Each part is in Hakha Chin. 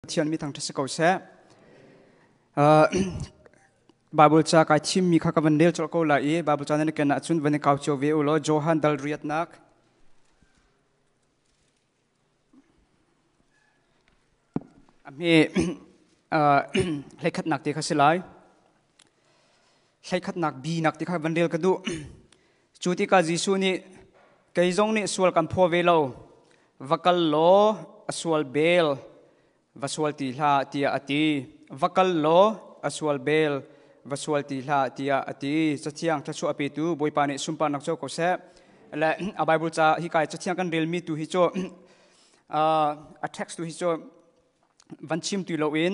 Pathian mi thangṭhat si ko seh. Uh, Bible ca kai thimmi kha ka van rel colh ko lai i Bible ca nan ken ahcun van i kau cio ve u law Johan dal riatnak a hme hleikhatnak te kha si lai. Hleikhatnak bi nak te kha van rel ka duh. Cu tikah Jesuh nih kei zong nih sual kan phaw ve lo. Va kal law a sual bel va sual ti hlah tiah a ti. Va kal law a sual bel va sual ti hlah tiah a ti. Cathiang thluachuah a petu Bawipa nih sunparnak co ko seh. Le a Bible ca hi kai cathiang kan relmi tu hi cu a text tu hi cu van chim ti loin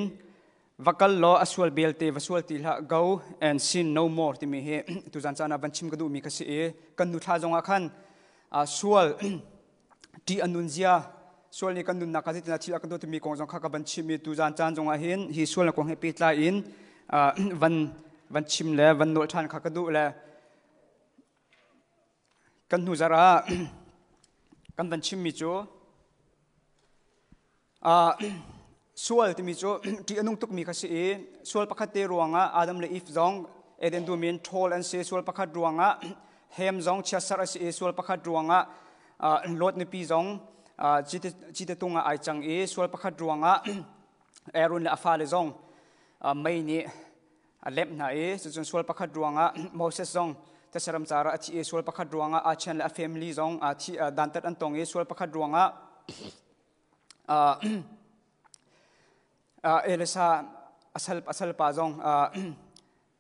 va kal law a sual belte va sual ti hlah go and sin no more timi hi tuzan caan ah van chim ka duhmi ka si i kan nu thla zongah khan sual ṭih a nun zia sual nih kan nunnak ah zeitindah thil a kan tuah timi kong zong kha ka van chim i tuzan caan zongah hin hi sualnak kong he pehtlai in van van chim le van nawl ṭhan kha ka duh le kan hnu zarh ah kan van chimmi cu Sual timi cu ṭih a nung tukmi kha si i sual pakhat te ruangah Adam le Eve zong Eden dum in ṭhawl an si. Sual pakhat ruangah Hem zong chiatserh a si i sual pakhat ruangah Lot nupi zong cite tung ah ai cang i sual pakhat ruangah Aaron le a fale zong mei nih a lemh hna i cucun sual pakhat ruangah Moses zong thasaram car ah a thi i sual pakhat ruangah Achan le a family zong dantat an tong i sual pakhat ruangah Elisa a salpa zong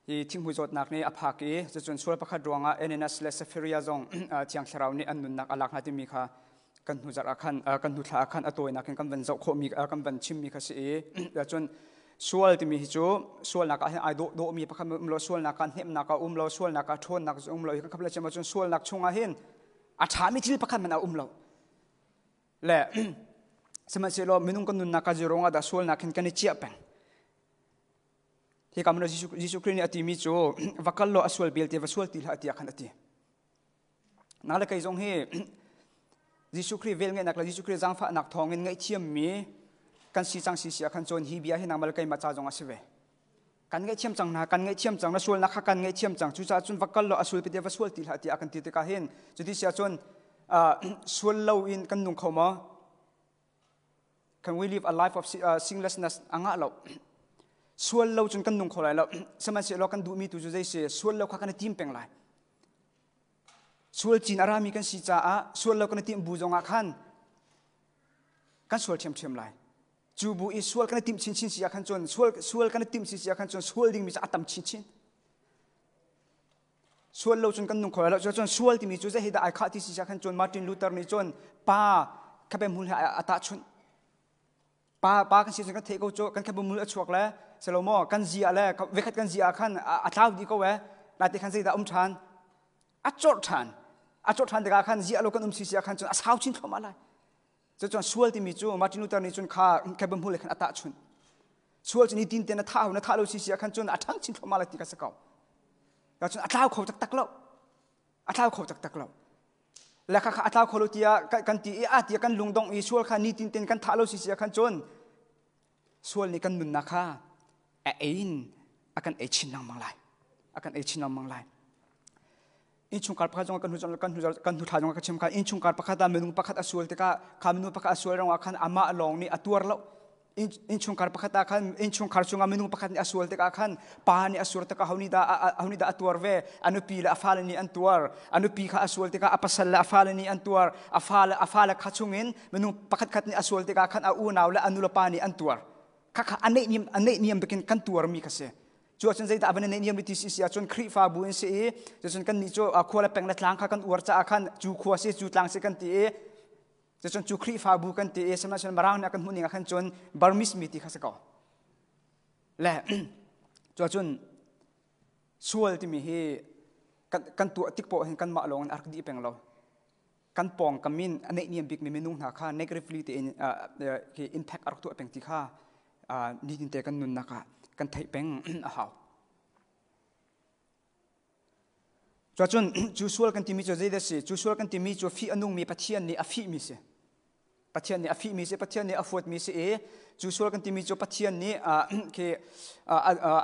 hi thinghmui zawtnak nih a phak i cucun sual pakhat ruangah Ananias le Sapphira zong Thiang Thlarau nih an nunnak a lak hna timi kha kan hnu zarh ah khan kan hnu thla ah khan a tawinak in kan van zoh khawhmi kan van chimmi kha si i cun sual timi hi cu sualnak ah hin ai dawh dawhmi pakhat um lo sualnak ah hnemhnak ah um lo sualnak ah ṭhawnnak um lo hi kan khap le cem ahcun sualnak chungah hin a ṭhami thil pakhat hmanh a um lo le sihmanhsehlaw minung kan nunnak ah zei ah dah sualnak hin kan i ciah peng hi kam Jesuh Khrih nih a timi cu va kal law a sual belte va sual ti hlah tiah khan a ti na le kei zong hi Jesuh Khrih vel ngeihnak le Jesuh Khrih zaangfahnak thawngin ngaihthiammi kan si cang si si ah khan cun hi bia hi nangmah le keimah ca zong a si ve kan ngaihthiam cang hna kan ngaihthiam cang na sualnak kha kan ngaihthiam cang cucaah cun va kal law a sual pite va sual ti hlah tiah kan ti tikah hin cuti si ahcun sual lo in kan nung kho maw can we live a life of sinlessness a ngah lo sual lo cun kan nung kho lai lo sihmanhsehlaw kan duhmi tu cu zei si sual lo kha kan i tim peng lai sual cin a rami kan si caah sual lo kan i timh bu zongah khan kan sual ṭhiamṭhiam lai Cu bu i sual kan i timh chinchin si ah khan cun sual sual kan i timh si ah khan cun sual dingmi cu a tam chinchin. Sual lo cun kan nung kho lai lo. Cun sual timi cu zei dah ai khah ti si ah khan cun Martin Luther nih cun pa khabe hmul he a tahchunh. Pa pa kan si cun kan theih ko cu kan khabe hmul a chuak le selo maw kan zia le vekhat kan zia ah khan a tlau dih ko e nate khan zeidah um ṭhan a corh ṭhan a corh ṭhan tikah khan zia lo kan um si si ah khan cun a sau chin thluahmah lai Cucun sual timi cu Martin Luther nih cun kha kebem hmul khan a tahchunh. Sual cu nitin te na thah na thah lo si si ah khan cun a ṭhang chin thluahmah lai ti kha si ko. Cun a tlau kho taktak lo. A tlau kho taktak lo. Le kha kha a tlau kho lo tiah kan ti i a tiah kan lungdong i sual kha nitin ten kan thah lo si si ah khan cun sual nih kan nunnak kha a ein a kan ei chin lengmang lai. A kan ei chin lengmang lai. Innchungkhar pakhat zong kan hnu kan hnu kan hnu thla zong ka chim kha innchungkhar pakhat ah minung pakhat a sual tikah kha minung pakhat a sual ruangah khan amah lawng nih a tuar lo innchungkhar pakhat ah khan innchungkhar chungah minung pakhat nih a sual tikah khan pa nih a sual tikah ho nih dah ho nih dah a tuar ve a nupi le a fale nih an tuar a nupi kha a sual tikah a pasal le a fale nih an tuar a fale a fale kha chungin minung pakhat khat nih a sual tikah khan a unau le a nulepa nih an tuar kha kha a neih niam a neih niam bikin kan tuarmi kha si Cu ahcun zeidah van i neih ti si ahcun Khrihfabu in si i cucun kannih cu khua le peng le tlang kha kan uar caah khan cu khua si cu tlang si kan ti i cucun cu Khrihfabu kan ti i sihmanhsehlaw Mirang nih a kan hmuh ning ah khan cun Burmese mi ti kha si ko. Le cu ahcun sual timi hi kan tuah tik poah hin kanmah lawng in a rak dih peng lo. Kan pawngkam in a neihniam bikmi minung hna kha negatively tein impact a rak tuah peng ti kha nitin te kan nunnak ah kan theih peng a hau. Cuacun cu sual kan timi cu zeidah si? Cu sual kan timi cu fih a nungmi Pathian nih a fihmi si. Pathian nih a fihmi si, Pathian nih a fuatmi si i cu sual kan timi cu Pathian nih khi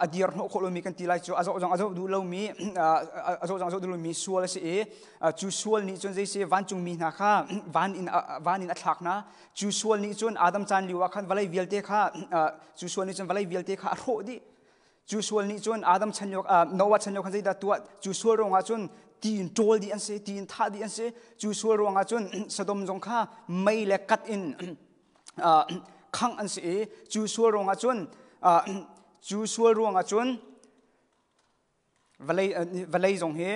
a dir hnawh khawh lomi kan ti lai cu a zoh zong a zoh duh lomi a zoh zong a zoh duh lomi sual a si i cu sual nih cun zei si vancungmi hna kha van in van in a thlak hna cu sual nih cun Adam caan lio ah khan vawlei vialte kha cu sual nih cun vawlei vialte kha a hrawh dih Cu sual nih cun Adam chan lio Noah chan lio khan zeidah tuah cu sual ruangah cun ti in ṭawl dih an si ti in thah dih an si cu sual ruangah cun Sodom zong kha mei le kat in khangh an si i cu sual ruangah cun cu sual ruangah cun vawlei vawlei zong hi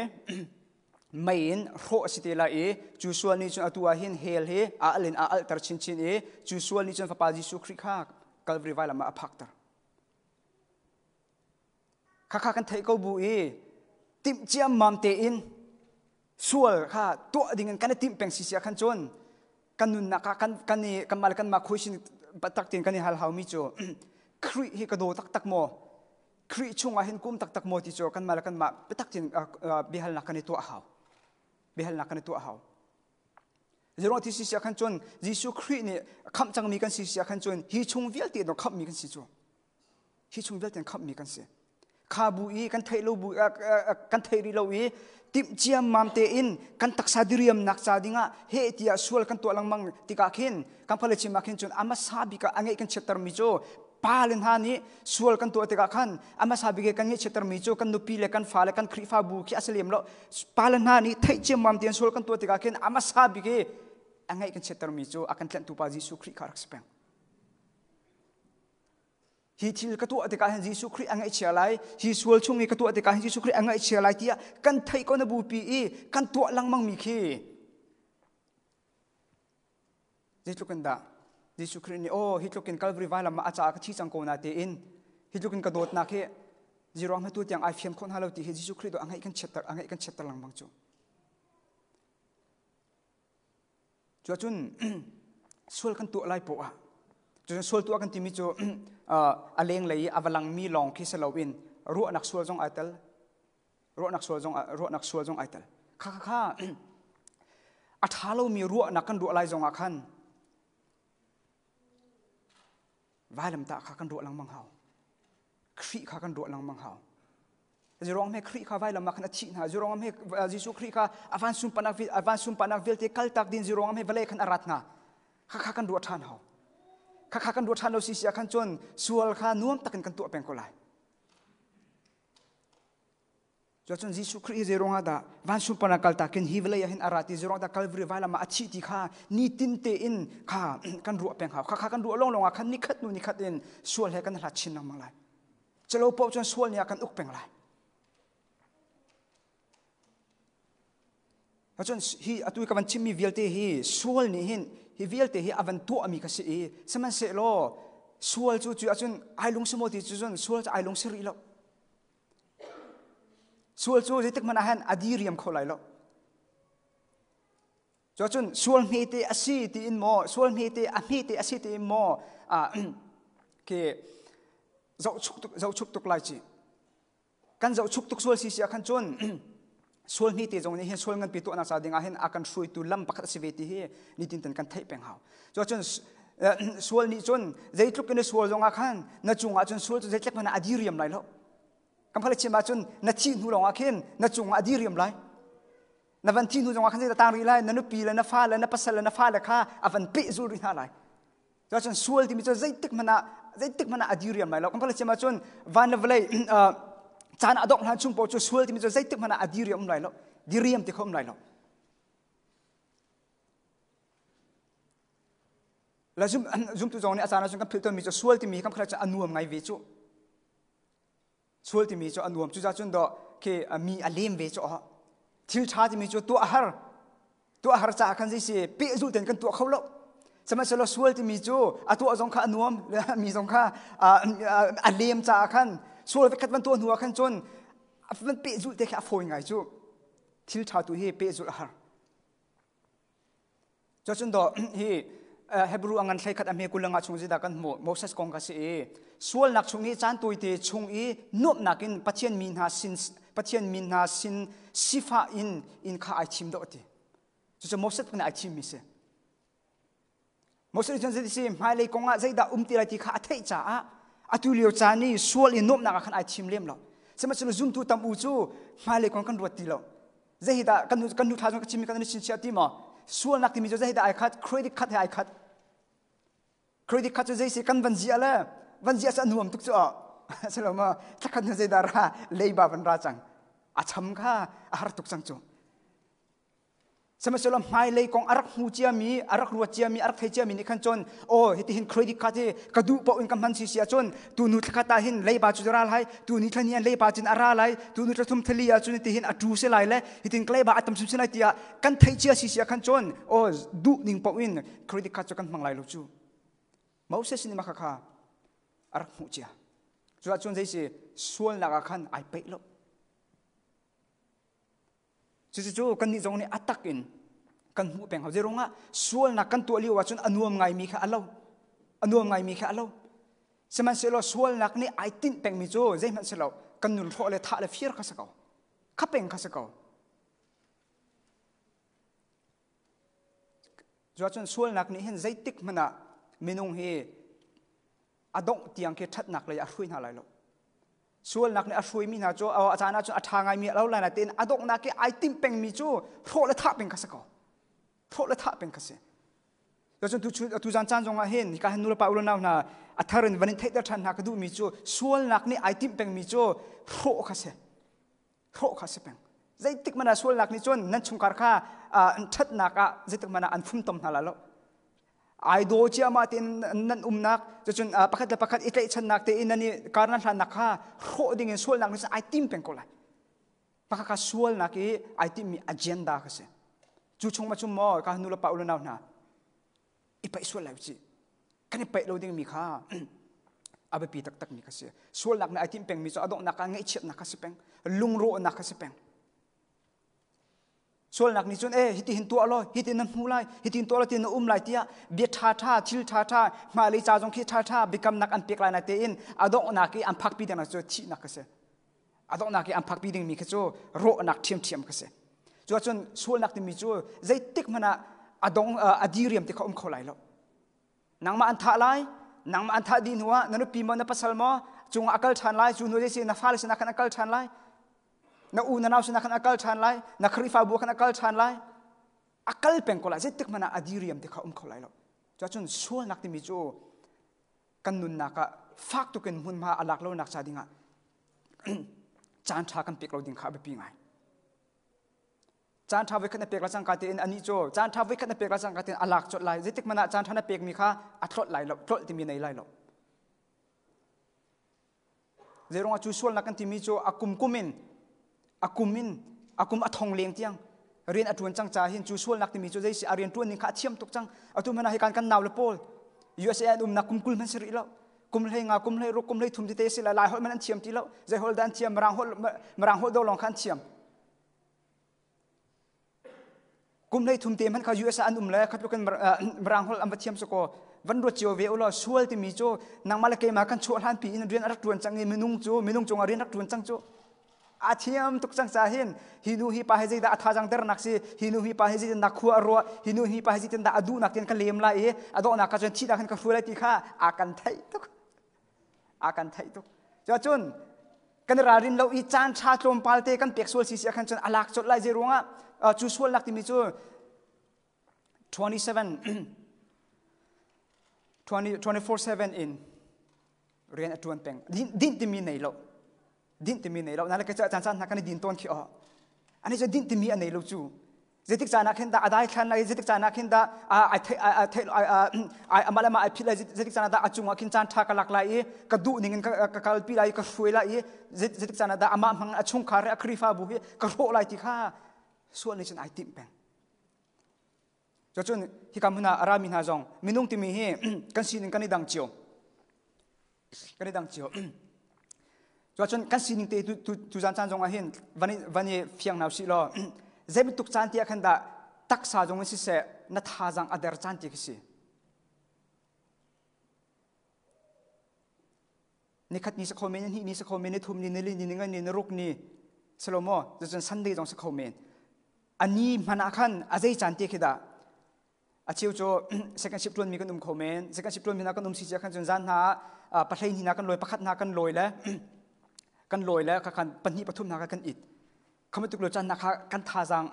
mei in hrawh a si te lai i cu sual nih cun atu ah hin hell hi a al in a alhter chinchin i cu sual nih cun fapa Jesuh Khrih kha Calvary vailam ah a phakter. Khakha kan theih ko bu i timh ciammam tein sual kha tuah ding in kan i timh peng si sia khan cun kan nunnak ah kan kan i kanmah le kanmah khuaisin taktak tein kan i hal haumi cu Khrih hi ka daw taktak maw Khrih chungah hin kum taktak maw ti cu kanmah le kanmah biatak tein biahalnak kan i tuah hau biahalnak kan i tuah hau Zeruang thi si sia khan cun Jesuh Khrih nih khamh cangmi kan si sia khan cun hi chung vialte in khamhmi kan si cu. Hi chung vialte in khamhmi kan si. Kha bu i kan theih lo bu kan theih rih lo i timh ciammam tein kan taksa diriamnak ca dingah he tiah sual kan tuah lengmang tikah khin kan phale chim ah khin cun amasa bik ah a ngeih kan chiattermi cu pa le hna nih sual kan tuah tikah khan a hmasa bik kan ngaihchiattermi cu kan nupi le kan fale kan Khrihfabu khi a si lem lo pa le hna nih theih ciammam tein sual kan tuah tikah khin a hmasa bik i a ngaih kan chiattermi cu a kan tlenhtu pa Jesuh Khrih kha rak si peng hi thil ka tuah tikah hin Jesuh Khrih a ngaihchia lai hi sual chung i ka tuah tikah hin Jesuh Khrih a ngaihchia lai tiah kan theih ko na bupi i kan tuah lengmang mi khi Zeitluk in dah Jesuh Khrih nih aw hi tluk in Calvary vailam ah a caah ka thi cang ko na tein hi tluk in ka dawtnak hi ziruang hmatu tiang ai fian khawh hna lo ti hi Jesuh Khrih do a ngeih kan chiatter a ngeih kan chiatter lengmang cu. Cuacun sual kan tuah lai poah cun sual tuah kan timi cu a lenglei i a va langmi lawng khi si loin ruahnak sual zong ai tel ruahnak sual zong ruahnak sual zong ai tel kha kha kha a ṭha lomi ruahnak kan ruah lai zongah khan vailamtah kha kan ruah lengmang hau Khrih kha kan ruah lengmang hau Zirong he Khrih kha vailam ah khan a thih hna zirong he Jesuh Khrih kha a van sunparnak a van sunparnak vialte kaltak din zirong he vawlei khan a rat hna kha kha kan ruah ṭhan hau kha kha kan ruah ṭhan lo si si ah khan cun sual kha nuam takin kan tuah peng ko lai Cuacun Jesuh Khrih hi zeiruangah dah van sunparnak kaltak in hi vawlei ah hin a ra ti zeiruangah dah Calvary vailam ah a thih ti kha nitin tein kha kan ruah peng hau. Kha kha kan ruah lawnglawng ah khan nikhat hnu nikhat in sual he kan hlat chin lengmang lai. Calo paoh cun sual nih a kan uk peng lai. Cun hi atu ka van chimmi vialte hi sual nih hin hi vialte hi a van tuahmi ka si i sihmanhsehlaw sual cu cu ahcun ai lungsi maw ti cu cun sual cu ai lungsi rih lo. Sual cu zeitik hmanh ah hin a diriam kho lai lo. Cuacun sual hmete a si tiin maw, sual hmete a hmete a si tiin maw, khi zohchuk tuk, zohchuk tuk lai ci. Kan zohchuk tuk sual si si ah khan cun sual hmete zong nih hin sual nganpi tuahnak ca ding ah hin a kan hruaitu lam pakhat a si ve ti hi nitin ten kan theih peng hau. Cuacun sual nih cun zeitluk in na sual zong ah khan na cungah cun sual cu zeitluk hmanh ah a diriam lai lo. Kan phal chim ahcun na thih hnu lawngah khin na cungah a diriam lai. Na van thih hnu zongah khan zeidah tang rih lai na nupi le na fa le na pasal le na fale kha a van pehzul rih hna lai. Cuacun sual timi cu zeitik hmanh ah zeitik hmanh ah a diriam lai lo. Kan phal chim ahcun van le vawlei caan a dongh hlan chung paoh cu sual timi cu zeitik hmanh ah a diriam um lai lo. Diriam ti kho um lai lo. La zum zumtu zong nih a caan ahcun kan philh tawnmi cu sual timi hi kan philh ahcun a nuam ngai ve cu. Sual timi cu a nuam cucaah cun dawh khi mi a lem ve cu thil ṭha timi cu tuah a har tuah a har caah khan zei si pehzulh tein kan tuah kho lo sihmanhsehlaw sual timi cu a tuah zong kha a nuam mi zong kha a lem caah khan sual khat van tuah hnu ah khan cun van pehzulh te khi a fawi ngai cu thil ṭha tu hi pehzulh a har Cuacun dawh hi Hebrew a ngan thlei khat a hme kulanga chung zidah kan hmuh Moses kong ka si i sualnak chung i caan tawite chung i nuamhnak in Pathian mi hna sin Pathian mi hna sin sifah in in kha ai thim dawh ti. Cucu Moses nih ai thimmi si. Moses nih cun zeiti si hmailei kong ah zeidah um ti lai ti kha a theih caah atu lio caan i sual i nuamhnak ah khan ai thim lem lo. Sihmanhsehlaw zumtu tam u cu hmailei kong kan ruat ti lo. Zeidah kan nu kan nu thla zong ka chimmi kan i chinchiah ti maw? Sualnak timi cu zeidah ai khat? Credit card he ai khat. Credit card cu zei si kan van ziah le van ziah cu a nuam tuk cu aw. Silo maw thlakhat hnu zeidah ra leiba van ra cang. A cham kha a har tuk cang cu. Sihmanhsehlaw hmailei kong a rak hmu ciami, a rak ruat ciami, a rak thei ciami nih khan cun aw hitihin credit card hi ka duh paoh in ka hman si si ahcun tu nu thlakhat ah hin leiba cu ra lai, tu ni thlani an leiba cun a ra lai, tu nu thlathum thali ah cun hitihin a tu si lai le hitin ka leiba a tam sim si lai tiah kan theih cia si si ah khan cun aw duh ning paoh in credit card cu kan hmang lai lo cu. Moses nih mah kha a rak hmuh cia. Cu ahcun zei si sualnak ah khan ai peih lo. Cucu kannih zong nih a tak in kan hmuh peng hau. Zeiruangah sualnak kan tuah lio ahcun a nuam ngaimi kha a lo. A nuam ngaimi kha a lo. Sihmanhsehlaw sualnak nih ai tinh pengmi cu zeihmanh si lo kan nun hrawh le thah le fir kha si ko. Kha peng kha si ko. Cuahcun sualnak nih hin zeitik hmanh ah minung hi a dongh tiang khi ṭhatnak lei a hruai hna lai lo. Sualnak nih a hruaimi hna cu a caan ahcun a ṭha ngaimi a lo lai nain a donghnak i ai timh pengmi cu hrawh le thah peng kha si ko. Hrawh le thah peng kha si. Cun tu zan caan zong ah hin hika hin nulepa unau hna a thar in van in theihter ṭhan hna ka duhmi cu sualnak nih ai timh pengmi cu hrawh kha si. Hrawh kha si peng. Zeitik hmanh ah sualnak nih cun nan chungkhar kha ṭhatnak ah zeitik hmanh ah an fumtom hna lai lo. Ai daw ciahmah tein nan umnak cucun pakhat le pakhat i tlaihchannak tein nan i kar nan hlannak kha hrawh ding in sualnak nih cun ai tim peng ko lai. Pakhat kha sualnak i ai timmi agenda kha si. Cu chung ma chung maw ka nu le pa u le nau hna i paih sual lai usih. Kan i paih lo dingmi kha a biapi taktakmi kha si. Sualnak nih ai timh pengmi cu a donghnak ah ngaihchiatnak kha si peng, lungrawhnak kha si peng. Sualnak nih cun e hiti hin tuah law hiti na hmu lai hiti hin tuah law ti na um lai tiah bia ṭha ṭha thil ṭha ṭha hmailei ca zong khi ṭha ṭha biakamnak an pek lai na tein a donghnak i an phakpi ding cu thihnak kha si. A donghnak i an phakpi dingmi kha cu rawhnak ṭhiamṭhiam kha si. Cuahcun sualnak timi cu zeitik hmanh ah a dong a diriam ti kha um kho lai lo. Nangmah an thah lai, nangmah an thah dih hnuah na nupi maw na pasal maw cungah a kal ṭhan lai, cu hnu zei na fale sinah khan a kal ṭhan lai. Na u na nau sinah khan a kal ṭhan lai, na Khrihfabu khan a kal ṭhan lai. A kal peng ko lai, zeitik hmanh ah a diriam ti kha um kho lai lo. Cuahcun sualnak timi cu kan nunnak ah fak tuk in hmunhma a lak lonak ca dingah caan ṭha kan pek lo ding kha a biapi ngai. Caan ṭha voikhat na pek la cangka tein anih cu caan ṭha voikhat na pek la cangka tein a lak colh lai. Zeitik hmanh ah caan ṭha na pekmi kha a tlolh lai lo, tlolh timi nei lai lo. Zeiruangah cu sualnak kan timi cu a kum kum in a kum in a kum a thong leng tiang rian a ṭuan cang ca hin cu sualnak timi cu zeisi a rian ṭuan ning kha a thiam tuk cang. Atu hmanh ah hi kan kan nau le pawl USA an umnak kum 20 hmanh si rih lo. Kum hlei nga, kum hlei ruk, kum hlei thum tete si lai, Lai holh hmanh an thiam ti lo. Zei holh dah an thiam? Mirang holh Mirang holh do lawng kha an thiam. Kum hlei thum te hmanh kha US ah an um le khatluk in Mirang holh an va thiam su kaw van ruat cio ve ulaw sual timi cu nangmah le keimah kan chuah hlan pi in rian a rak ṭuan cang i minung cu minung cungah rian rak ṭuan cang cu a thiam tuk cang ca hin hi nu hi pa hi zeidah a thazang dernak si hi nu hi pa hi zeitindah khua a ruah hi nu hi pa hi zeitindah a duhnak tian ka lem lai i a dawhnak ka cun thihnak hin ka hruai lai ti kha a kan theih tuk a kan theih tuk cun kan ralrin lo i caan ṭha tlawmpal te kan pek sual si si ah khan cun a lak colh lai zei ruangah cu sualnak timi cu 27 24/7 in rian a ṭuan peng dinh timi nei lo dinh timi nei lo na le ka caan caan hna kan i din tawn khi oh ani cu dinh timi a nei lo cu Zeitik caan ah khin dah a daithlan lai, zeitik caan ah khin dah ai theih ai theih ai amah le amah ai phit lai, zeitik caan ah dah a cungah khin caan ṭha ka lak lai i ka duh ning in ka kalpi lai i ka hruai lai i zeitik caan ah dah amah hmang a chungkhar he a Khrihfabu hi ka hrawh lai ti kha sual nih cun ai timh peng. Cucun hika hmun ah a rami hna zong minung timi hi kan sining kan i dang cio. Kan i dang cio. Cuacun kan sining te tu zan caan zong ah hin van i fiang hna usih law zei bantuk caan ti ah khan dah taksa zong in siseh na thazaang a der caan ti khi si. Nikhat ni si kho men, ni hnih ni si kho men, ni thum ni, ni li ni, ni nga ni, ni ruk ni, silo maw, cucun Sunday zong si kho men. A ni hmanh ah khan a zei caan te khi dah? A cheu cu second shift ṭuanmi kan um kho men. Second shift ṭuanmi hna kan um si cia khan cun zan hna ah pahlei hnih hna kan lawi pakhat hna kan lawi le kan lawi le kha pahnih pathum hna kha kan it. Kha bantuk lo caan hna kha kan thazaang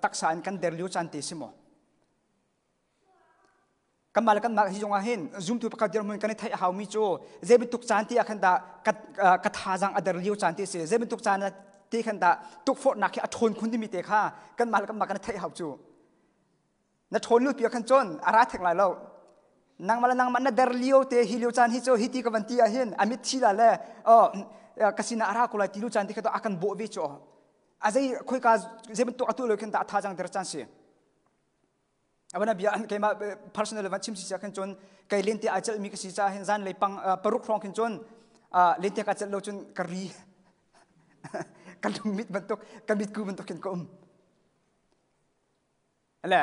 taksa in kan der lio caan te si maw? Kanmah le kanmah hi zongah hin zumtu pakhat dirhmun kan i theih a haumi cu zei bantuk caan ti ah khan dah ka, ka thazaang a der lio caan ti a si zei bantuk caan ti khan dah tukforhnak hi a ṭhawn khun timi te kha kanmah le kanmah kan i theih hau cu. Na ṭhawn lio pi ah khan cun a ra thek lai lo. Nangmah le nangmah na der lio te hi lio caan hi cu hi ti ka van ti ah hin a mitthi la le oh ka sinah a ra ko lai ti lio caan ti kha a kan bawh ve cu. A zei khoika zei bantuk atu lo khin dah a thazaang der caan si. Abana bia keimah personal van chim si sia khin cun kei lente ai celh mi ka si caah hin zan lei pang paruk hrawng khin cun lente ka celh lo cun ka ri ka lungmit bantuk ka mitku bantuk khin ka um le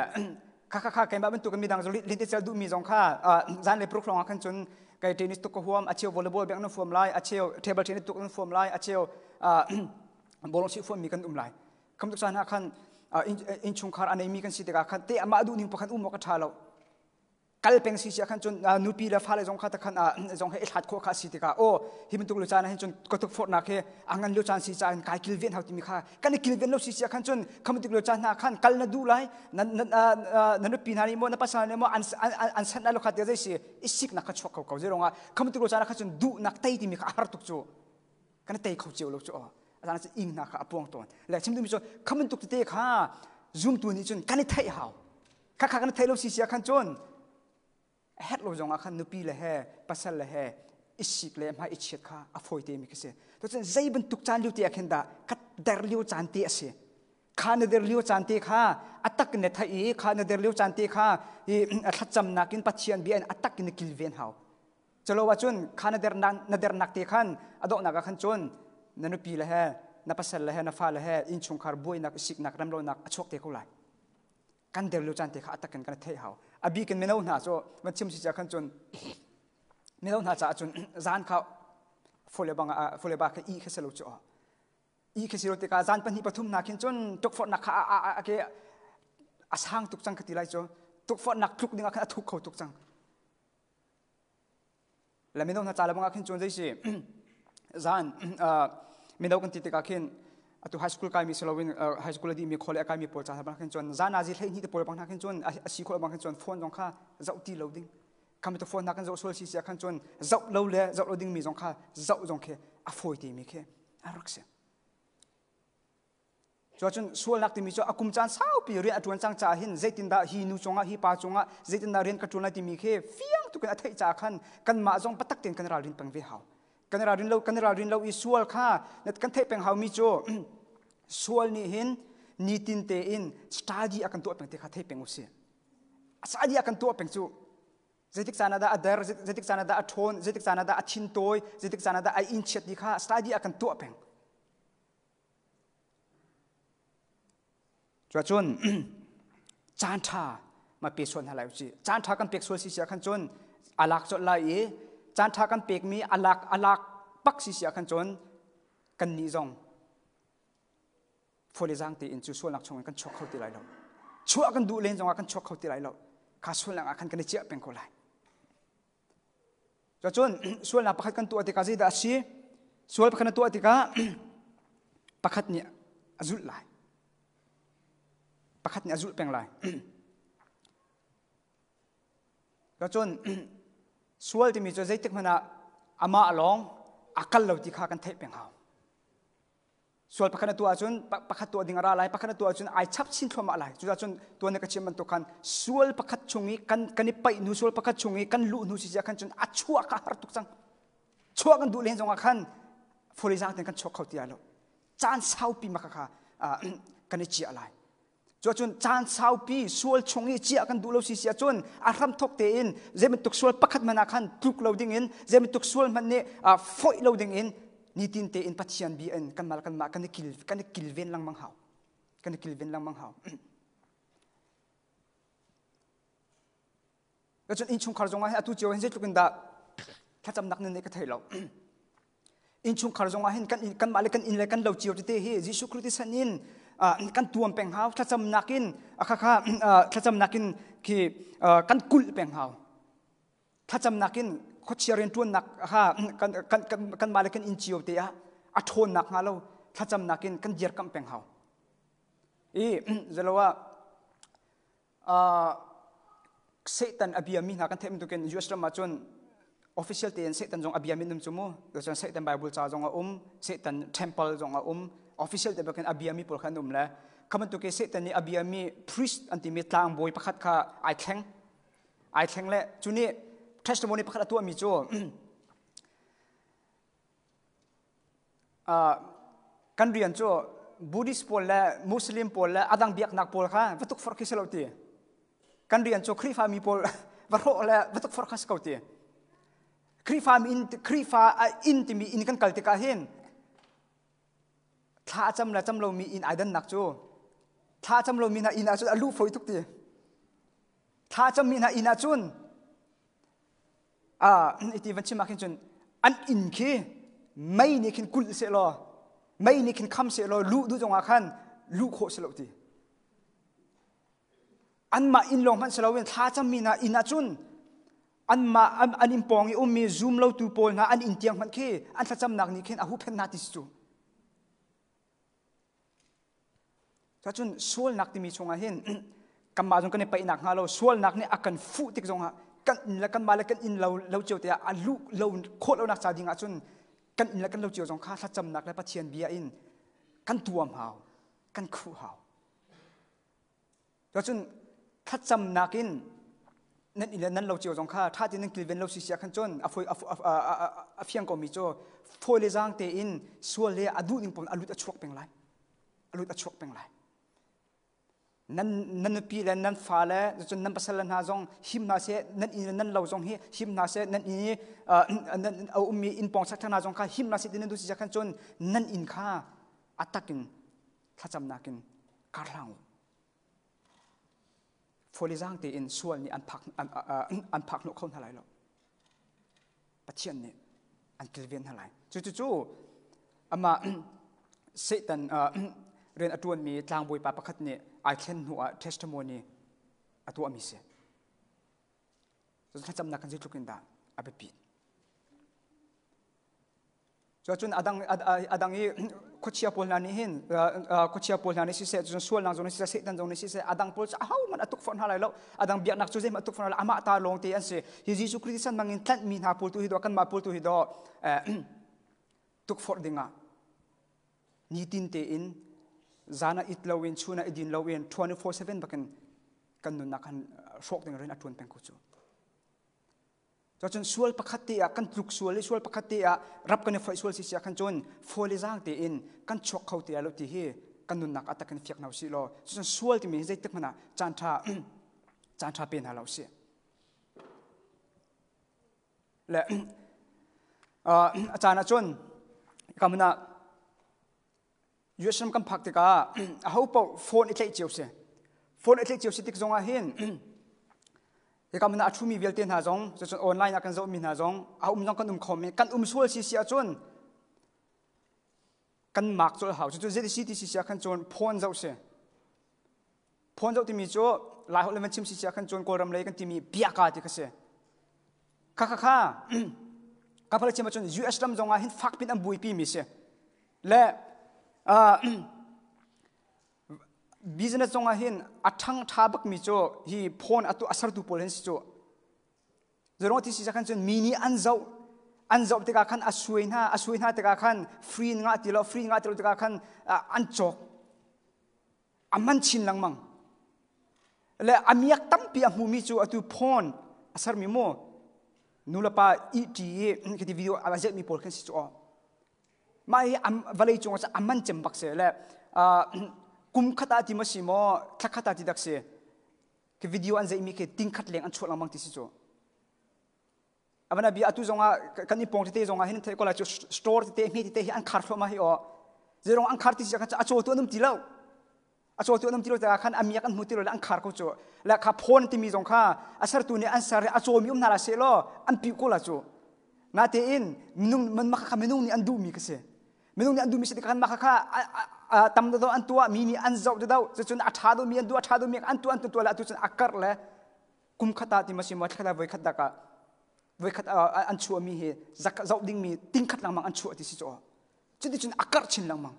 kha kha kha keimah bantuk midang zong lente cel duh mi zong kha zan lei paruk hrawng ah khan cun kai tennis tuk ka huam a cheu volleyball bek na fuam lai a cheu table tennis tuk na fuam lai a cheu bawlung si fuam mi kan um lai Kam tuk caan ah khan innchungkhar a neimi kan si tikah khan te amah duhning pakhat um awk a ṭha lo. Kal peng si sia khan cun nupi le fale zong kha takhan zong he i hlat khawh kha a si tikah aw hi bantuk lu caan ah hin cun ka tukforhnak hi a ngan lio caan si caah kai kilven hau timi kha kan i kilven lo si sia khan cun kha bantuk lio caan hna khan kal na duh lai na na nupi hna nih maw na pasal nih maw an an sanh lai lo kha te zei si i siknak kha chuak kho ko zeiruangah kha bantuk lio caan ah khan cun duhnak tei timi kha a har tuk cu kan tei kho cio lo cu aw a caan ing hna kha a puang tawn le chim duhmi cu kha bantuk tete kha zumtu nih cun kan i theih hau kha kha kan i theih lo si sia khan cun a herh lo zong ah khan nupi le he pasal le he i sik le hmai i chiat kha a fawi te mi khi si to cun zei bantuk caan lio te ah khin dah ka der lio caan te a si kha na der lio caan te kha a tak in na theih i kha na der lio caan te kha i thlacamnak in Pathian bia in a tak in na kilven hau Calo ahcun kha na dernak na dernak te khan a donghnak ah khan cun na nupi le he na pasal le he na fa le he innchungkhar buainak siknak remlonak a chuak te ko lai. Kan der lio caan te kha a takin kan theih hau. A bikin mino hna cu van chim si khan cun mino hna caah cun zan kha fole bang fole ba kha i kha selo cu i khi si tikah zan pahnih pathum hna khin cun tukforhnak kha a a ke a sang tuk cang ka ti lai cu tukforhnak tluk ding ah khan a thuk kho tuk cang Le mino hna ca le bangah khin cun zei si zan mino kan ti tikah khin atu high school kaimi si loin high school a dihmi khawle a kaimi pawl ca bang khin cun zan azi hlei hnih te pawl bang hna khin cun a si khawh bang khin cun phone zong kha zoh ti lo ding kham tu phone hna kan zoh sual si sia khan cun zoh lo le zoh lo ding mi zong kha zoh zong khi a fawi te mi khi a rak si Cuacun sualnak timi cu a kum caan saupi rian a ṭuan cang caah hin zeitindah hi nu cungah hi pa cungah zeitindah rian ka ṭuan lai timi khi fiang tukin a theih caah khan kanmah zong biatak tein kan ralrin peng ve hau. Kan ralrin lo kan ralrin lo i sual kha kan theih peng haumi cu sual nih hin nitin tein study a kan tuah peng ti kha thei peng usih. Study a kan tuah peng cu zeitik caan ah dah a der zeitik caan ah dah a ṭhawn zeitik caan ah dah a thin tawi zeitik caan ah dah a inchiat ti kha study a kan tuah peng. Cuacun caan ṭha ma pe sual hna lai usih. Caan ṭha kan pek sual si sia khan cun a lak colh lai i caan ṭha kan pekmi a lak a lak pak si sia khan cun kannih zong fawle zaang tein cu sualnak chungin kan chuak kho ti lai lo. Chuah kan duh len zongah kan chuak kho ti lai lo. Kha sualnak ah khan kan i ciah peng ko lai. Cuacun sualnak pakhat kan tuah tikah zeidah a si? Sual pakhat na tuah tikah pakhat nih a zulh lai. Pakhat nih a zulh peng lai. Cuacun sual timi cu zeitik hmanh ah amah lawng a kal lo ti kha kan theih peng hau. Sual pakhat na tuah ahcun pakhat tuah ding a ra lai, pakhat na tuah ahcun ai chap chin thluahmah lai. Cucaah cun tuan na ka chim bantuk khan sual pakhat chung i kan kan i paih hnu sual pakhat chung i kan luh hnu si khan cun a chuah kha har tuk cang. Chuah kan duh len zongah khan foli zaang ten kan chuak kho ti lai lo. Caan saupi maka kha kan i ciah lai. Cuacun caan saupi sual chung i ciah kan duh lo si si ahcun a hramthok tein zei bantuk sual pakhat hmanh ah khan tluk lo dingin zei bantuk sual hmanh nih foih lo dingin nitin tein Pathian bia in kanmah kanmah kan i kil kan i kilven lengmang hau kan i kilven lengmang hau Cun innchungkhar zongah hin atu cio hin zeitluk in dah thlacamnak nan neih ka thei lo. Innchungkhar zongah hin kan kanmah le kan inn le kan lo cio tete hi Jesuh Khrih thisen in Kan tuam peng hau. Thlacamnak in khakha thlacamnak in khi kan kulh peng hau. Thlacamnak in khuachia rianṭuannak kha kan kan kan kanmah le kan inn cio te ah a ṭhawnnak hnga lo thlacamnak in kan dirkamh peng hau. I zelo ah Satan a biami hna kan theih bantukin US ram ah cun official tein Satan zong a biami an um cu mu. Cun Satan Bible ca zong a um, Satan temple zong a um. Official te bakin a biami pawl kha an um le kha bantuk i Satan nih a biami priest an timi tlangbawi pakhat kha ai thleng. Ai thleng le cu nih testimony pakhat a tuahmi cu kan rian cu Buddhist pawl le Muslim pawl le adang biaknak pawl kha va tukforh khi si lo ti. Kan rian cu Khrihfa mi pawl va hrawh le va tukforh kha si ko ti. Khrihfa mi inn Khrihfa inn timi inn kan kal tikah hin thla a cam le cam lomi inn ai dannak cu thla a cam lomi hna inn ah cun a luh fawi tuk ti. Thla a cammi hna inn ah cun iti van chim ah khin cun an inn khi mei nih khin kulh seh law mei nih khin kham seh law luh duh zongah khan luh khawh si lo ti anmah inn lawng hmanh si loin thla cammi hna inn ah cun anmah an inn pawng i ummi zum lotu pawl hna an inn tiang hmanh khi an thlacamnak nih khin a huhphenh hna ti si cu Cun sualnak timi chungah hin kanmah zong kan i paihnak hnga lo sualnak nih a kan fuh tik zongah kan inn le kanmah le kan inn lo lo cio te ah a luh lo khawh lonak ca ding ah cun kan inn le kan lo cio zong kha thlacamnak le Pathian bia in kan tuam hau kan khuh hau. Cun thlacamnak in nan inn le nan lo cio zong kha ṭha tein nan kilven lo si sia khan cun a foi a fiang komi cu fawi le zaang tein sual le a duh ning pawl a lut a chuak peng lai a lut a chuak peng lai nan nan nupi le nan fa le cun nan pasal le hna zong him hna seh nan inn le nan lo zong hi him hna seh nan inn i a ummi inn pawng chak hna zong kha him hna seh ti nan duh si khan cun nan inn kha a takin thlacamnak in kar hlang u Fawlizang tein sual nih an phak an, an phak hnawh kho hna lai lo. Pathian nih an kilven hna lai. Cu cu cu amah Satan rian a ṭuanmi tlangbawi pa pakhat nih ai thlen hnu ah testimony a tuahmi si. Cu thlacamnak kan zeitluk in dah a biapit. Cuacun a dang a dang i khuachia pawl hna nih hin khuachia pawl hna nih siseh cun sualnak zong nih siseh Satan zong nih siseh a dang pawl cu ahohmanh a tukforh hna lai lo a dang biaknak cu zeihmanh a tukforh hna lai amah ta lawng te an si hi Jesuh Khrist san bangin tlanhmi hna pawl tu hi dawh kanmah pawl tu hi dawh tukforh dingah nitin tein zan ah it loin chun ah i din loin 24/7 bakin kan nunnak han hrawk ding rian a ṭuan peng ko cu Cun sual pakhat te ah kan tluk sual i sual pakhat te ah rap kan i foih sual si sia khan cun fawi le zaang tein kan chuak kho ti lai lo ti hi kan nunnak a tak in fiak hna usih law cun sual timi hi zeitik hmanh ah caan ṭha caan ṭha pe hna lo usih. Le a caan ah cun ka hmun ah US ram kan phak tikah aho paoh phone i tlaih cio si. Phone i tlaih cio si tik zongah hin hika hmun ah a ṭhumi vialte hna zong cucun online ah kan zohmi hna zong a um zong kan um kho men kan um sual si si ahcun kan mak colh hau cucu zei si ti si si ah khan cun phone zoh si phone zoh timi cu lai holh in van chim si si ah khan cun kawlram lei kan timi biaka ti kha si kha kha kha ka phal chim ahcun US ram zongah hin fak pin an buaipi mi si Le business zongah hin a ṭhang ṭha bakmi cu hi phone atu a sertu pawl hin si cu. Zeruang ti si khan cun mi nih an zoh an zoh tikah khan a suai hna a suai hna tikah khan free ngah ti lo free ngah ti lo tikah khan an cawk a man chin lengmang le a miak tampi a hmumi cu atu phone a sermi mu nulepa ih i khiti video a zelhmi pawl khan si cu aw mah hi vawlei cung ah a man cem bak si le kum khat ah ti ma si maw thla khat ah ti dak si khi video an zeihmi khi ting khat leng an chuah lengmang ti si cu avana bia atu zongah kan i pong tete zongah hin thei ko lai cu store tete hme tete hi an khar thluahmah hi aw zeirong an khar ti si a cawtu an um ti lo a cawtu an um ti lo tikah khan a miak an hmu ti lo le an khar ko cu le kha phone timi zong kha a sertu nih an ser i a cawmi um hna la seh law an pih ko la cu natein minung mah kha minung nih an duhmi ka si minung nih an duhmi si tikah mah kha kha. tam do an tuah mi nih an zoh do cucun a ṭha deuhmi an duh a ṭha deuhmi an tuah an tuah le atu cun a karh le kum khat ah ti ma si maw thla voi khat dak ah voi khat an chuahmi hi zoh dingmi ting khat lengmang an chuah ti si cu cuticun a karh chin lengmang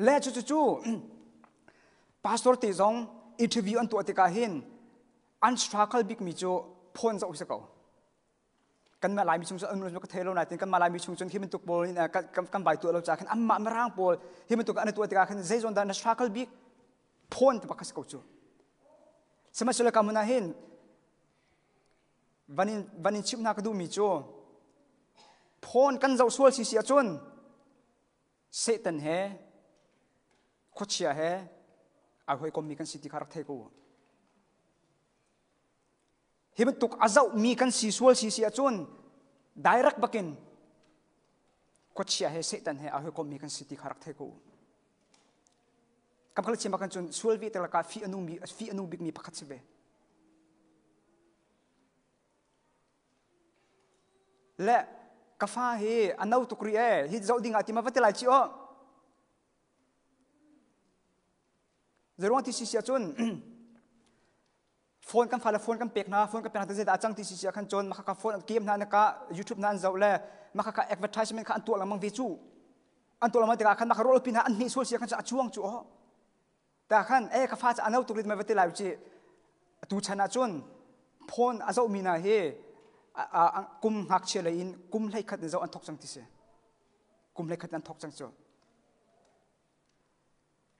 le cu cu cu pastor te zong interview an tuah tikah hin an struggle bikmi cu phone zoh si ko kanmah Laimi chung cu an ka thei lo nain kanmah Laimi chung cun hi bantuk pawl in kan vai tuah lo ca khan anmah Mirang pawl hi bantuk an tuah tikah khan zeizon dah na struggle bik phone te bak si ko cu sihmanhsehlaw ka mun ah hin van in van in chimh hna ka duhmi cu phone kan zoh sual si si ahcun Satan he khuachia he ai hawikommi kan si ti kha rak thei ko Hi bantuk a zohmi kan si sual si si ahcun direct bakin khuachia he Satan he a hawikommi kan si ti kha rak thei ko u. Kam khala chim kan cun sual ve te lakah fi anu mi fi anu bikmi pakhat si ve. Le ka fa hi a no tuk ri e hi zoh ding ah ti ma va ti lai chi o. Zeruang ti si si ahcun Phone kan fale phone kan pek hna, phone kan pek hna zeidah a cang ti si khan cun maka kha phone game hna na ka YouTube hna an zoh le maka kha advertisement kha an tuah lengmang ve cu. An tuah lengmang tikah khan maka ruah pi hna an hne sual si khan a chuang cu oh. Ta khan eh ka fa ca ano tuk rit mai va ti lai chi. Tu chan ah cun phone a zoh mi hna hi kum ngakchia lei in kum hlei khat in zoh an thok cang ti si. Kum hlei khat an thok cang cu.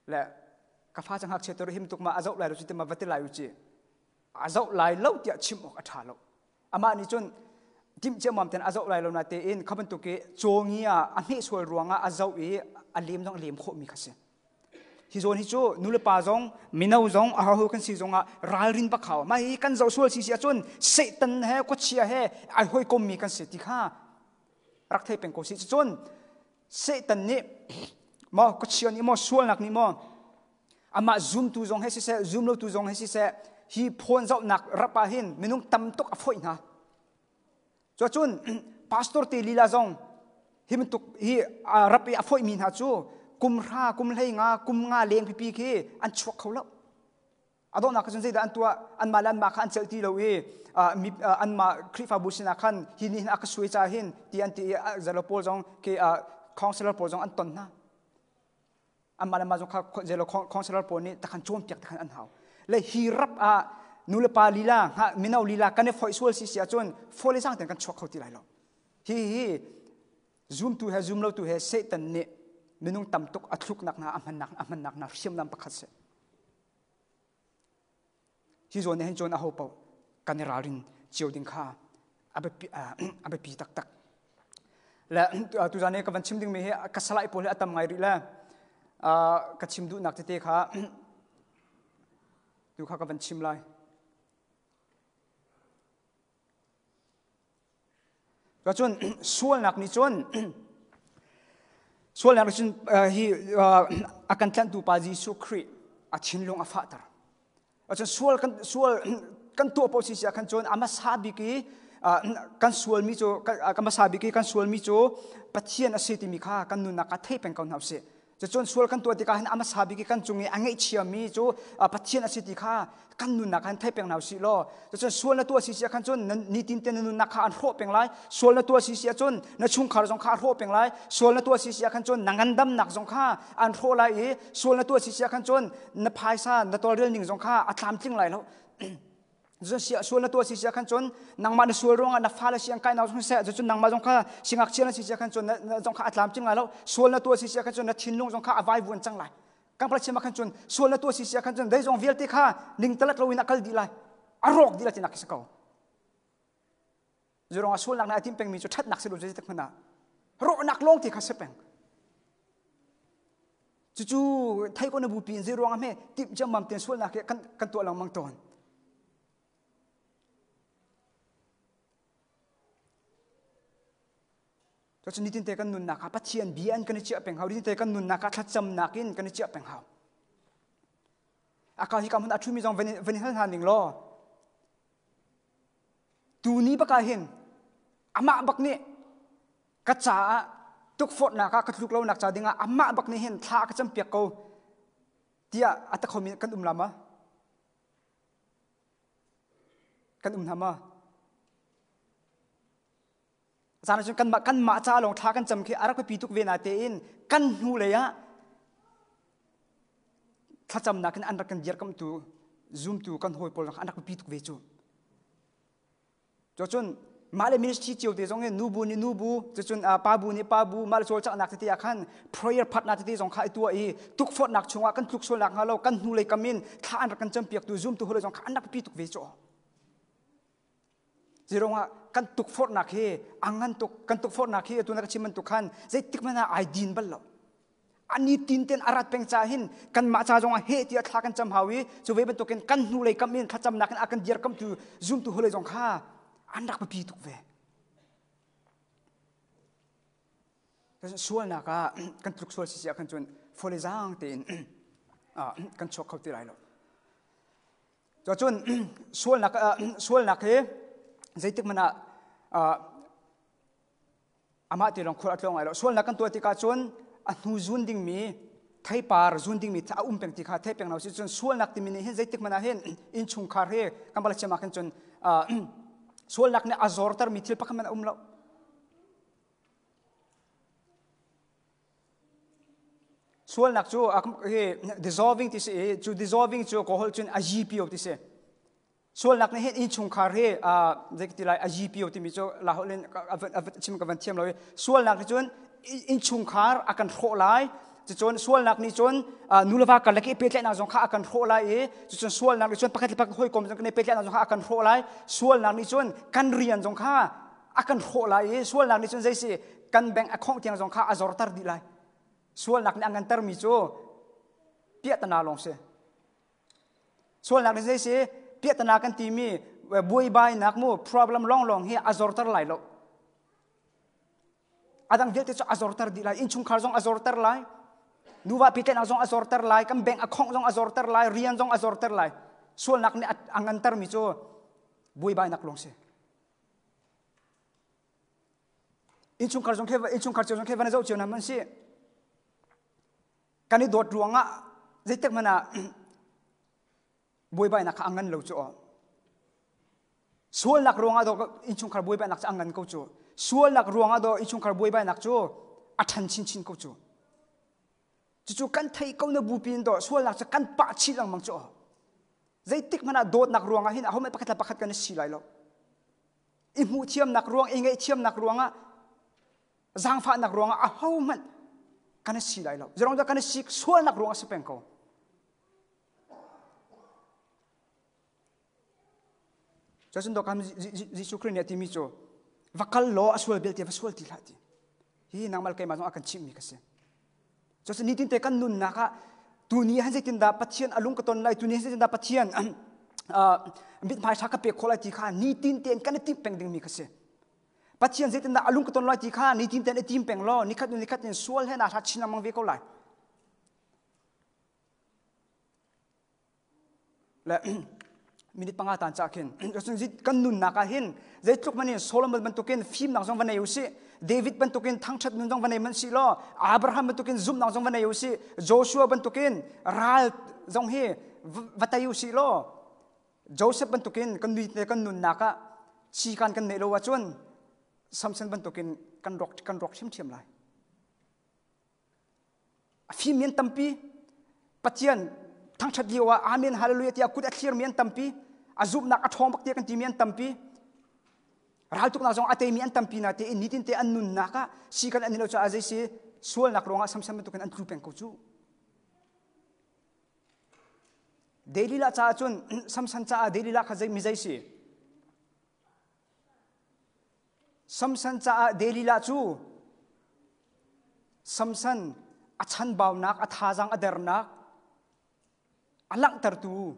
Le ka fa cang ngakchia tur him tuk ma a zoh lai lo ci ma va ti lai u ci a zoh lai lo tiah chim awk a ṭha lo amah nih cun timh ciammam ten a zoh lai lo na tein kha bantuk i cawngi ah a hmeh sual ruangah a zoh i a lem zong a lem khawhmi kha si hi zawn hi cu nulepa zong mino zong a ho kan si zongah ralrin bak hau mah hi kan zoh sual si si ahcun Satan he khuachia he ai hawikommi kan si ti kha rak thei peng ko si cun Satan nih maw khuachia nih maw sualnak nih maw amah zumtu zong he siseh zumlotu zong he siseh hi phone zohnak rap ah hin minung tam tuk a foih hna cuacun pastor te lila zong hi bantuk hi rap i a foihmi hna cu kum hra kum hlei nga kum nga leng pipi khi an chuak kho lo A donghnak cun zeidah an tuah? Anmah le anmah kha an celh ti lo i anmah Khrihfabu sinah khan hi nih hin a ka suai ca hin ti an ti i zelo pawl zong khi counselor pawl zong an ton hna. Anmah le anmah zong kha zelo counselor pawl nih takhan cawnpiak takhan an hau. Le hi rap ah nu le pa lila mino lila kan i foih sual si si ahcun fawi le zaang tein kan chuak kho ti lai lo. Hi hi zumtu he zumlotu he Satan nih minung tam tuk a thluknak hna a hmannak a hmannak hna hriamnam pakhat si. Hi zawn hin cun aho paoh kan i ralrin cio ding kha a biapi, a biapi taktak. Le tuzan i ka van chim dingmi hi ka salai pawl hi a tam ngai rih le ka chim duhnak tete kha tu kha ka van chim lai. Cun sualnak nih cun sualnak nih cun hi a kan tlanhtu pa Jesuh Khrih a thinlung a fahter. Cun sual kan sual kan tuah paoh si ah khan cun a hmasa bik i kan sualmi cu ka hmasa bik i kan sualmi cu Pathian a si timi kha kan nunnak ah thei peng ko hna usih. Cucun sual kan tuah tikah hin a hmasa bik i kan cung i a ngaihchiami cu Pathian a si ti kha kan nunnak han thei peng hna usih law cucun sual na tuah si si ah khan cun nitin te na nunnak kha an hrawh peng lai sual na tuah si si ahcun na chungkhar zong kha a hrawh peng lai sual na tuah si si ah khan cun na ngandamnak zong kha an hrawh lai i sual na tuah si si ah khan cun na phaisa na tawlrel ning zong kha a tlamtling lai lo Sual na tuah si sia khan cun nangmah na sual ruangah na fale si an kai nak zong seh cun nangmah zong kha singakchia na si sia khan cun na zong kha a tlamtling lai lo sual na tuah si sia khan cun na thinlung zong kha a vaivuan cang lai kan pala chim ah khan cun sual na tuah si sia khan cun zeizong vialte kha ningtalat loin a kal dih lai a rawk dih lai tinak si ko Zurong ah sualnak na a tim pengmi cu ṭhatnak si lo zeitik hmanh ah rawhnak lawng te kha si peng Cucu thei ko na bupi in zei ruang ah hme timh ciammam ten sualnak hi kan kan tuah lengmang tawn. Cucu nitin te kan nunnak kha Pathian bia in kan i chiah peng hau. Nitin te kan nunnak kha thlacamnak in kan i chiah peng hau. Aka hi ka hmun a ṭhumi zong van i hal hna ning law tu ni bak ah hin amah bak nih ka caah Tukforhnak ah ka tluk lonak ca dingah amah bak nih hin thla a ka campiak ko tiah a ta khomi kan um la ma? Kan um hna ma? Zan cun kanmah kanmah ca lawng thla kan cam khi a rak biapi tuk ve na tein kan hnu lei ah thlacamnak in an rak kan dirkamhtu zumtu kan hawi pawl an rak biapi tuk ve cu. Cun mah le ministry cio te zong in nubu nih nubu cucun pa bu nih pa bu mah le cawlcanghnak tete ah khan prayer partner tete zong kha i tuah i tukforhnak chungah kan tluk sualnak hnga lo kan hnu lei kam in thla an rak kan campiaktu zumtu hawi zong kha an rak biapi tuk ve cu. Zeiruangah kan tukforhnak hi a ngan tuk kan tukforhnak hi atu na ka chim bantuk khan zeitik hmanh ah ai din bal lo. Ani tin ten a rat peng ca hin kanmah ca zong ah heh tiah thla kan cam hau i cu ve bantukin kan hnu lei kam in thlacamnak in a kan dirkamtu zumtu hule zong kha an rak biapi tuk ve. Sualnak ah kan tluk sual si ah khan cun fole zaang tein kan chuak kho ti lai lo. Cun sualnak sualnak hi zeitik hmanh ah amah te lawng khual a tlawng lai lo. Sualnak kan tuah tikah cun a hnu zun dingmi theipar zun dingmi a um peng ti kha thei peng lo si cun sualnak timi nih hin zeitik hmanh ah hin innchungkhar hi kan bala chiam ah khin cun sualnak nih a zortermi thil pakhat hmanh a um lo. Sualnak cu hi dissolving ti si i cu dissolving cu kawl cun a yipio ti si. Sualnak nih hin innchungkhar hi zei ti lai a yipio timi cu la holh in chim ka van thiam lo i sualnak nih cun innchungkhar a kan hrawh lai cucun sualnak nih cun nu le va karlak i pehtlaihnak zong kha a kan hrawh lai i cucun sualnak nih cun pakhat le pakhat hawikom zong kan i pehtlaihnak zong kha a kan hrawh lai sualnak nih cun kan rian zong kha a kan hrawh lai i sualnak nih cun zei si kan bank a khongh tiang zong kha a zorter dih lai sualnak nih a ngantermi cu piahtana lawng si sualnak nih zei si piahtana kan timi buaibainak mu problem lawnglawng hi a zorter lai lo a dang vialte cu a zorter dih lai innchungkhar zong a zorter lai nuva pehtlaihnak zong a zorter lai kan bank a khongh zong a zorter lai rian zong a zorter lai sualnak nih a ngantermi cu buaibainak lawng si Innchungkhar zong khi innchungkhar cio zong khi van zoh cio hna hmanh si. Kan i dawt ruangah zeitik hmanh ah buaibainak kha a ngan lo cu aw. Sualnak ruangah do innchungkhar buaibainak cu a ngan ko cu. Sualnak ruangah do innchungkhar buaibainak cu a ṭhan chinchin ko cu. Cucu kan theih ko na bupi in do sualnak cu kan pah chih lengmang cu aw. Zeitik hmanh ah dawtnak ruangah hin ahohmanh pakhat le pakhat kan i si lai lo. I hmuhthiamnak ruang, i ngaihthiamnak ruangah, zaangfahnak ruangah ahohmanh kan i si lai lo. Zeirong dah kan i sik sualnak ruangah si peng ko. Cun dawkam Jesuh Khrih nih a timi cu va kal law a sual belte va sual ti hlah ti. Hi nangmal keimah zong a kan chimhmi ka si. Cucu nitinte kan nunnak ah tuni han zeitindah Pathian a lung ka ton lai, tuni han zeitindah Pathian mithmai ṭha ka pek khawh lai ti kha nitin tein kan i timh peng dingmi kha si. Pathian zeitindah a lung ka ton lai ti kha nitin tein i tim peng law nikhat nikhat in sual he naa hlat chin lengmang ve ko lai. Le minute panga tan cha khin cun kan nunnak ah hin zeitluk man in Solomon bantukin fimnak zong va nei usih David bantukin thangthat nun zong va nei man si law Abraham bantukin zumhnak zong va nei usih Joshua bantukin ral zong hi va tei usih law Joseph bantukin kan nui kan nunnak ah sikan kan neih lo ahcun Samson bantukin kan rawk kan rawk ṭhiamṭhiam lai A fimmi an tampi. Pathian thangṭhat lio ah Amen Hallelujah tiah kut a thlirmi an tampi. A zumhnak a ṭhawng bak tiah kan timi an tampi. Raltuknak zong a teimi an tampi na tein nitin te an nunnak ah si kan an lo caah zei si sualnak ruangah samsam bantukin an tlu peng ko cu. Delilah caah cun Samson caah Delilah kha zei mi zei si? Samson caah Delilah cu Samson a chanbaunak, a thazaang a dernak a langhtertu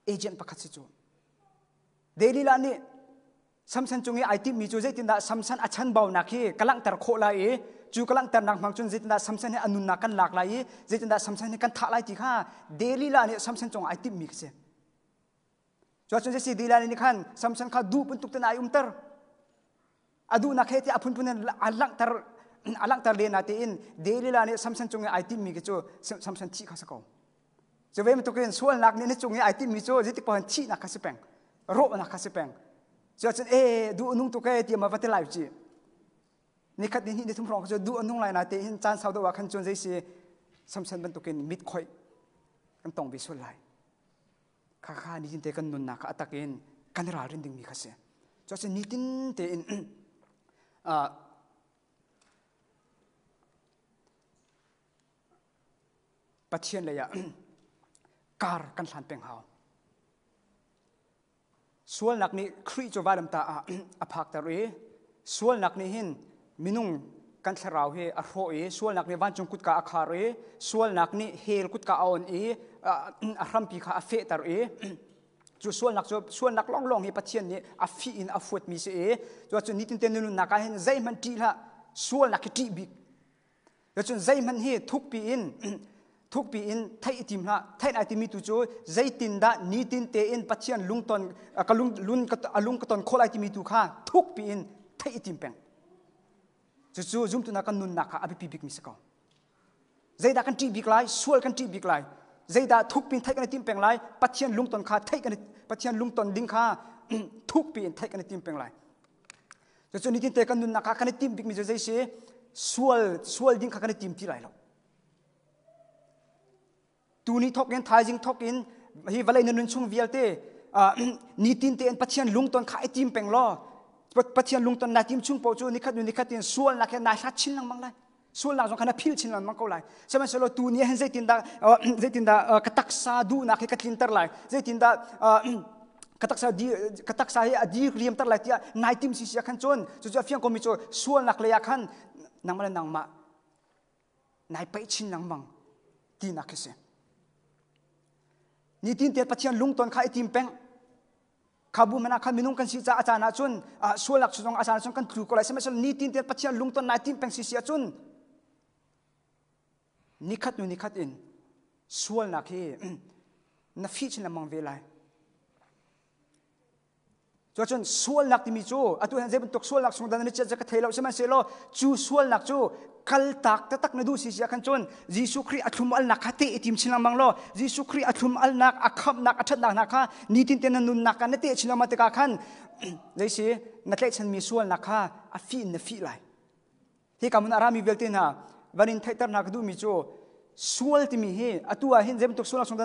agent pakhat si cu. Delilah nih Samson cung i ai timhmi cu zeitindah Samson a chanbaunak hi ka langhter khawh lai i cu ka langhternak hmang cun zeitindah Samson hi a nunnak kan lak lai i zeitindah Samson hi kan thah lai ti kha Delilah nih Samson cung ai timhmi kha si. Cuacun zei si Delilah nih khan Samson kha duh bantuk ten ai umter. A duhnak he ti a phunphun in a langhter a langhter len na tein Delilah nih Samson cung i ai timmi khi cu Samson thih kha si ko. Cu ve bantuk in sualnak nih na cung i ai timmi cu zeitik paoh in thihnak kha si peng. Rawhnak kha si peng. Cuacun e duh a nung tuk e ti ma va ti lai ci. Nikhat ni hnih ni thum hrawng cu duh a nung lai na tein caan sau deuh ah khan cun zei si Samson bantukin mit khoih kan tong ve sual lai. Khakha nitin te kan nunnak kha a tak in kan ralrin dingmi kha si. Cuacun nitin tein Pathian lei ah kar kan hlan peng hau. Sualnak nih Khrih cu vailamtah ah a phakter i sualnak nih hin minung kan thlarau hi a hrawh i sualnak nih vancung kutka a khar i sualnak nih hell kutka a on i a hrampi kha a fehter i cu sualnak cu sualnak lawnglawng hi Pathian nih a fih in a fuatmi si i cuacun nitin te nunnak ah hin zeihmanh ṭih hlah sualnak hi ṭih bik Cun zeihmanh hi thukpi in thukpi in theih i tim hlah. Theih ai timi tu cu zeitindah nitin tein Pathian lungton ka lung lun a lung ka ton khawh lai timi tu kha thukpi in theih i tim peng. Cucu zumtu hna kan nunnak kha a biapi bikmi si ko. Zeidah kan ṭih bik lai? Sual kan ṭih bik lai. Zeidah thukpi in theih kan i tim peng lai? Pathian lungton kha theih kan Pathian lungton ding kha thukpi in theih kan i tim peng lai. Cucu nitin te kan nunnak ah kan i timh bikmi cu zei si? Sual, sual ding kha kan i tim ti lai lo. Tuni thawk in, thaizing thawk in, hi vawlei na nun chung vialte nitin tein Pathian lungton kha i tim peng law Pathian lungton naa tim chung paoh cu nikhat nu nikhat in sualnak he naa hlat chin lengmang lai. Sualnak zong kha na phil chin lengmang ko lai. Sihmanhsehlaw tu ni hin zeitindah zeitindah ka taksa duhnak hi ka tlinter lai. Zeitindah ka taksa di ka taksa hi a dir riamter lai tiah nai tim si sia khan cun cucu a fiang komi cu sualnak lei ah khan nangmah le nangmah nai paih chin lengmang tinak khi si. Nitin te Pathian lungton kha i tim peng. Kha bu hmanh ah khan minung kan si caah a caan ah cun sualnak zong a caan ah cun kan tlu ko lai. Sihmanhsehlaw nitin te Pathian lungton nai tim peng si si ahcun nikhat hnu nikhat in sualnak hi na fih chin lengmang ve lai. Cuacun sualnak timi cu atu hin zei bantuk sualnak chung dah na chiat ka thei lo sihmanhsehlaw cu sualnak cu kaltak taktak na duh si si ah khan cun Jesuh Khrih a thlum alnak kha te i tim chin lengmang law Jesuh Khrih a thlum alnak a khamhnak a ṭhatnak hna kha nitin te na nunnak ah na teh chin lengmang tikah khan zeisi na tlaihchanmi sualnak kha a fih in na fih lai. Hi ka mun a rami vialte hna van in theihter hna ka duhmi cu sual timi hi atu ah hin zei bantuk sualnak chung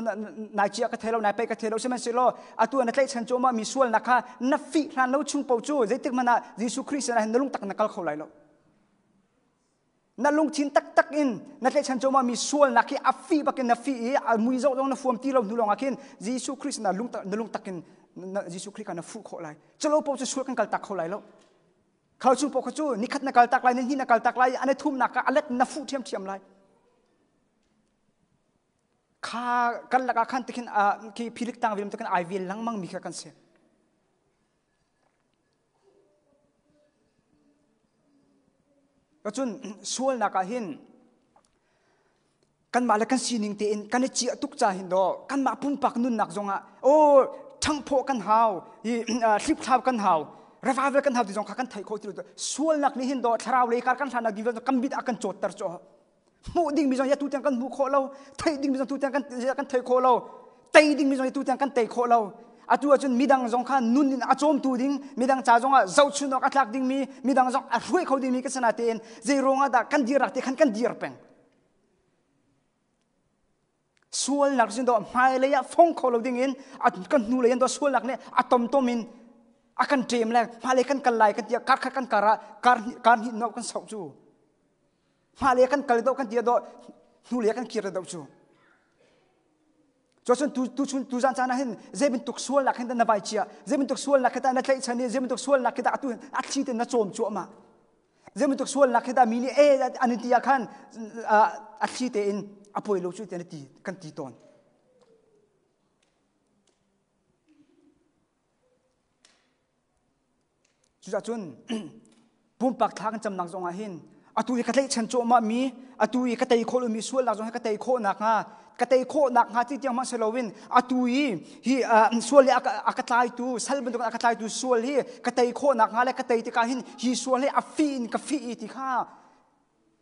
nai chia ka thei lo nai pei ka thei lo sihmanhsehlaw atu ah na tlaihchan cuahmah mi sualnak kha na fih hlan lo chung paoh cu zeitik hmanh ah Jesuh Khrih sinah hin na lungtak na kal kho lai lo. Na lungthin taktak in na tlaihchan cuahmah mi sualnak hi a fih bakin na fih i a mui zoh zong na fuam ti lo hnu lawngah khin Jesuh Khrih sinah na lungtak in Jesuh Khrih kha na fuh khawh lai. Culo paoh cu sual kan kal tak kho lai lo. Khau chung paoh kha cu nikhat na kal tak lai, nihnih na kal tak lai, an i thumnak ah a let na fuh ṭhiamṭhiam lai. Kha kan lakah khan tikhin khi philik tang vilam tikhin ai vel lengmang mi kha kan si. Cun sualnak ah hin kanmah le kan sining tein kan i ciah tuk ca hin daw kanmah pumpak nunnak zongah aw ṭhangphawh kan hau i hlipthlau kan hau revival kan hau ti zong kha kan theih khawh ti lo sualnak nih hin daw thlarau lei kar kan hlannak ding kan bit ah kan cawtter caw hmuh ding mi zong ya tu tiang kan hmuh khawh lo theih ding mi zong tu tiang kan kan theih khawh lo tei ding mi zong tu tiang kan tei khawh lo atu ahcun midang zong kha nun in a cawmtu ding midang ca zong ah zohchun awk a tlak ding mi midang zong a hruai kho ding mi kan sana tein zei ruangah dah kan dir rak te khan kan dir peng Sualnak sin dawh hmailei ah fong kho lo ding in kan hnulei in dawh sualnak nih a tomtom in a kan ṭem le hmailei kan kal lai kan ti kar khat kan kar ah kar kar hnih no kan soh cu hmailei kan kal dawh kan ti dawh hnulei kan kir dawh cu Cuacun tu tu chun tu zan caan ah hin zei bantuk sualnak hin na vai chia zei bantuk sualnak khi na tlaihchan i zei bantuk sualnak khi dah atu a thli te na cawm cuahmah zei bantuk sualnak khi dah mi nih e an in ti ah khan a thli tein a poi lo cu tiah ti kan ti tawn Cucaah cun pumpak thla kan camnak zong ah hin atu i ka tlaihchan cuahmah mi atu i ka tei khawh lomi sualnak zong hi ka tei khawh nakhnga Ka tei khawh nak hnga ti tiang hmanh si loin atu i hi sual hi a ka tlaitu sal bantuk a ka tlaitu sual hi ka tei khawh nak hnga le ka tei tikah hin hi sual hi a fi in ka fi i ti kha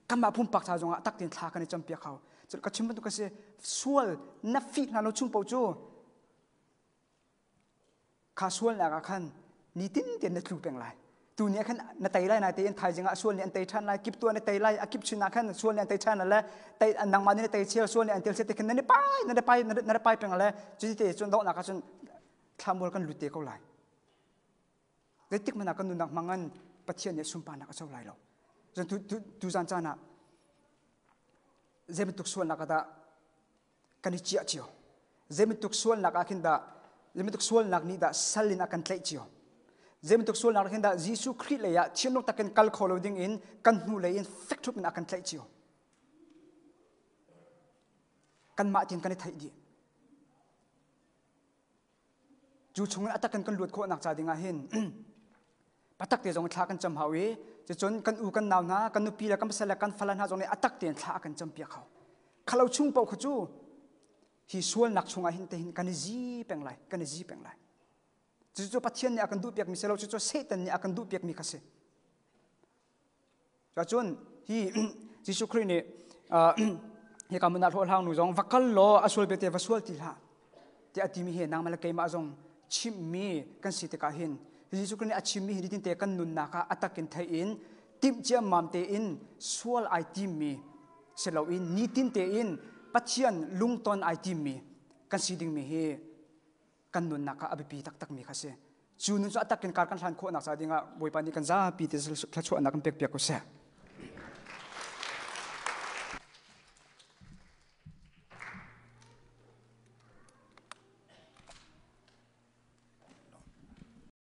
kanmah pumpak ca zongah tak tein thla kan i campiak hau. Ka chim bantuk ka si, sual na fi hna lo chung paoh cu kha sualnak ah khan nitin tein na tlu peng lai. Tu ni ah khan na tei lai na tein thaizing ah sual nih an tei ṭhan lai, kip tuah na tei lai, a kip chin ah khan sual nih an tei ṭhan le tei nangmah nih na tei cheu, sual nih an tel te khan na pai na pai na pai peng le cuti te cun donghnak ah cun thlamual kan lut te ko lai. Zeitik hmanh ah kan nunnak hmang in Pathian nih sunparnak a co lai lo. Cun tu zan caan ah zei bantuk sualnak ah dah kan i ciah cio? Zei bantuk sualnak ah khin dah zei bantuk sualnak nih dah sal in a kan tlaih cio? Zei bantuk sualnak ah khin dah Jesuh Khrih lei ah thiamnak takin kal kho lo ding in kan hnu lei in fek ṭhup in a kan tlaih cio? Kanmah tin kan i theih dih. Cu chungin a tak in kan luat khawhnak ca dingah hin patak te zong thla kan cam hau i cucun kan u kan nau hna, kan nupi le kan pasal le kan fale hna zong nih a tak tein thla a kan campiak hau. Khalo chung paoh kha cu hi sualnak chungah hin te hin kan i zi peng lai, kan i zi peng lai. Cucu Pathian nih a kan duhpiakmi si lo, cucu Satan nih a kan duhpiakmi kha si. Cun hi Jesuh Khrih nih hika hmun ah hlawhhlang nu zong va kal law a sual bete va sual ti hlah tiah a timi hi nangmah le keimah zong chimhmi kan si tikah hin Jesuh Khrih nih a chimmi hi nitin te kan nunnak ah a takin theih in timh ciammam tein sual ai timmi si loin nitin tein Pathian lungton ai timmi kan si dingmi hi kan nunnak ah a biapi taktakmi kha si. Cu nun cu a takin kar kan hlan khawhnak ca dingah Bawipa nih kan zapi te thluachuahnak kan pekpiak ko seh.